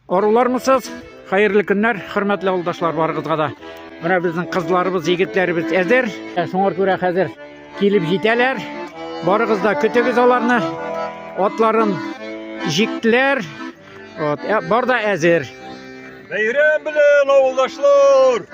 Арулармысыз? Хәерле көннәр, хөрмәтле авылдашлар барыгызга да. Менә безнең кызларыбыз, егетләребез әзер. Ә шуңа күрә хәзер килеп җитәләр. Барыгыз да көтегез аларны. Атларын җиктеләр. Вот, ә, бар да әзер. Бәйрәм белән, авылдашлар!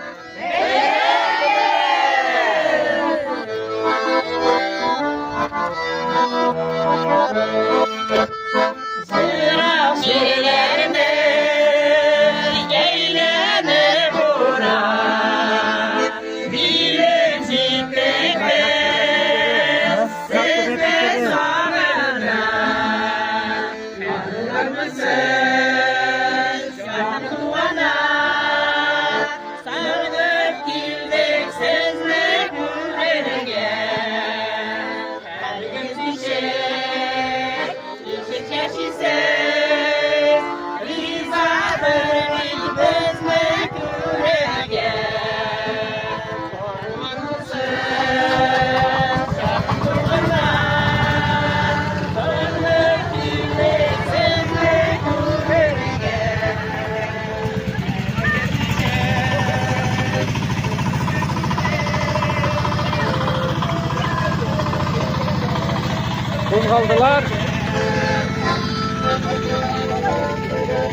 Кузгалдылар.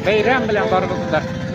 Бәйрәм белән барыгызны да.